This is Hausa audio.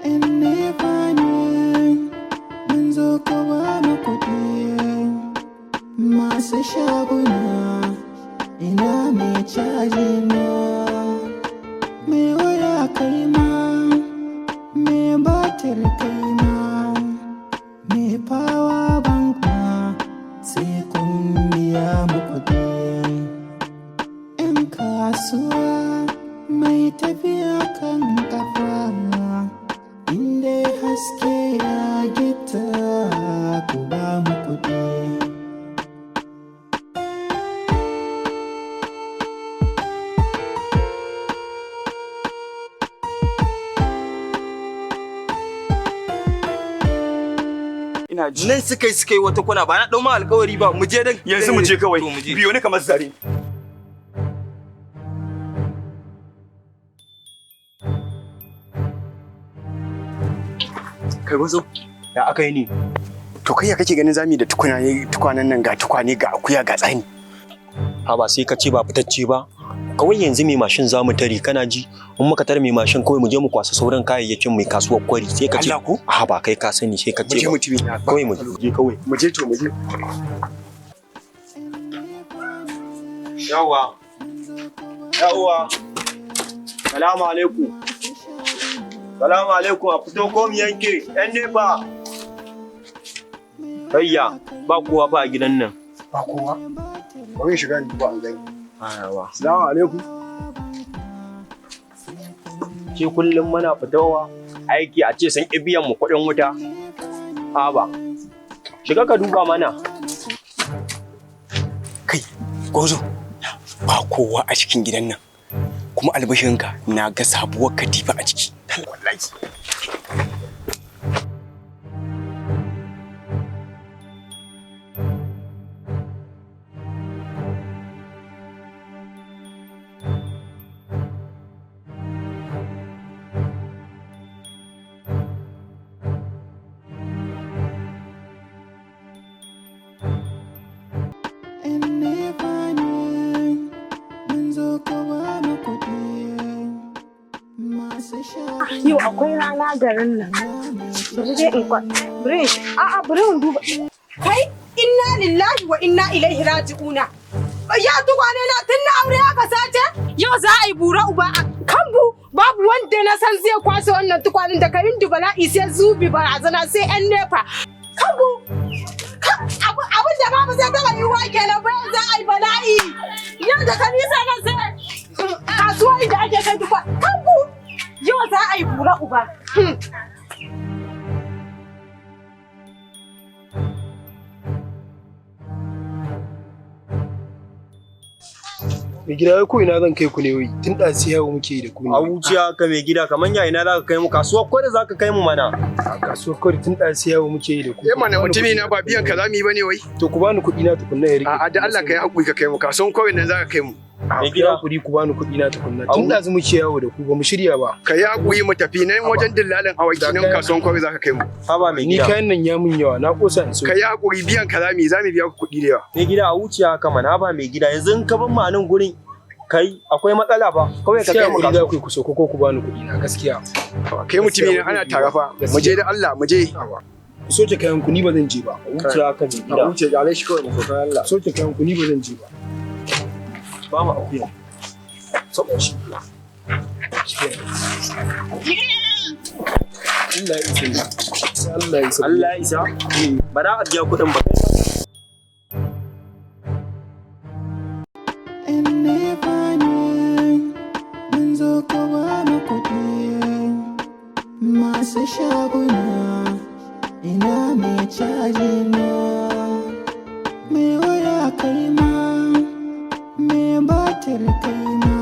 'Yan NEPA ne, mun zo ku ba mu kuɗi. Masu shaguna, ina mai caji na. Mai waya kai ma, mai batir kai ma, mai power bank ma, sai kun biya mu kuɗi. 'Yan kasuwa mai tafiya kan kafa, inda haske ya gita, ku ba mu kuɗi. Ina ji. Nan suka yi wata kwana ba na ɗau ma alƙawari ba, mu je dan. Yanzu mu je kawai. To, mu je. Biyo ni kamar zare. Kai wazo. Ya aka yi ne? To kai ya kake ganin zamu yi da tukwane tukwanen nan, ga tukwane, ga akuya, ga tsani? Ha ba sai ka ce ba fitacce ba. Kawai yanzu mai mashin za mu tare, kana ji, in muka tare mai mashin kawai mu je mu kwasa sauran kayayyakin mai kasuwar kwari, sai ka ce Allah ko? Ha ba kai ka sani, sai ka Mu ce je ba. mutumi na. Kawai mu je kawai. Mu je, to mu je. Yawa. Yawa. Salamu alaikum. Salamu alaikum, a fito ko mu yanke yan nefa. Hayya, ba kowa fa a gidan nan. Ba kowa. Bari in shiga in duba an gani. Yawa. Assalamu alaikum. Ce kullum muna fitowa aiki a ce sun ƙi biyan mu kuɗin wuta. Ha ba. Shiga ka duba mana. Kai, gozo. Ba kowa a cikin gidan nan. Kuma albashinka, na ga sabuwar katifa a ciki. Wallahi. 'Yan NEPA ne, mun zo ku ba mu kuɗi. Masu shaguna. Yau akwai rana garin nan. Bari dai in kwa. Bari in a'a, bari in duba. Kai, inna lillahi wa inna ilaihi raji'una. Ya tukwane na tun na aure aka sace? Yau za a yi bura uba a kambu, babu wanda na san zai kwashe wannan tukwanen da karin bala'i sai zubi barazana sai 'yan NEPA. Kambu abin da babu zai taɓa yiwuwa kenan bayan za a yi bala'i. Yau da kanisa nan sai kasuwa inda ake kai tukwa. Kambu yau za a yi bura uba. Mai gida, wai ko ina zan kai ku ne wai? Tun ɗazu yawo muke yi da ku ne. A wuciya ka mai gida, kamar ya ina za ka kai mu? Kasuwar kwari za ka kai mu mana. A kasuwar kwari tun ɗazu yawo muke yi da ku. Eh mana mutumi na, ba biyan ka zamu yi bane wai. To ku bani kuɗi na tukunna ya rike. A'a, da Allah kai hakuri ka kai mu kasuwan kwari nan zaka kai mu. Mai Ku gida. hakuri ku bani kuɗi na tukunna. Tun ɗazu muke yawo da ku, ba mu shirya ba. Ka yi hakuri mu tafi nan wajen dillalin awaki nan, kasuwan kwari zaka kai mu. Haba mai Ni gida. kayan nan ya mun yawa, na kosa in so. Ka yi hakuri, biyan ka zamu yi, zamu biya ku kuɗi da yawa. Mai gida, a wuciya haka mana, haba mai gida, yanzu in ka bar mu a nan gurin kai akwai matsala fa. Kawai ka Gaskiya kai mu hakuri za kasuwa. ku yi ku sauko ko ku bani kuɗi na gaskiya. Kai mutumi na, ana tare fa. Mu je da Allah mu je. Ku soke kayan ku, ni ba zan je ba. A wuciya haka mai gida. Wuce ga shi kawai mu sauka Allah. Soke kayan ku, ni ba zan je ba. Ba mu akuya. Sabo shi. Allah ya isa ni. Sai Allah ya isa. Allah ya isa. Ba za a biya kuɗin ba. 'Yan NEPA ne, mun zo ku ba mu kuɗi. Masu shaguna, ina mai caji na. Mai waya kai ma, mai batir kai ma.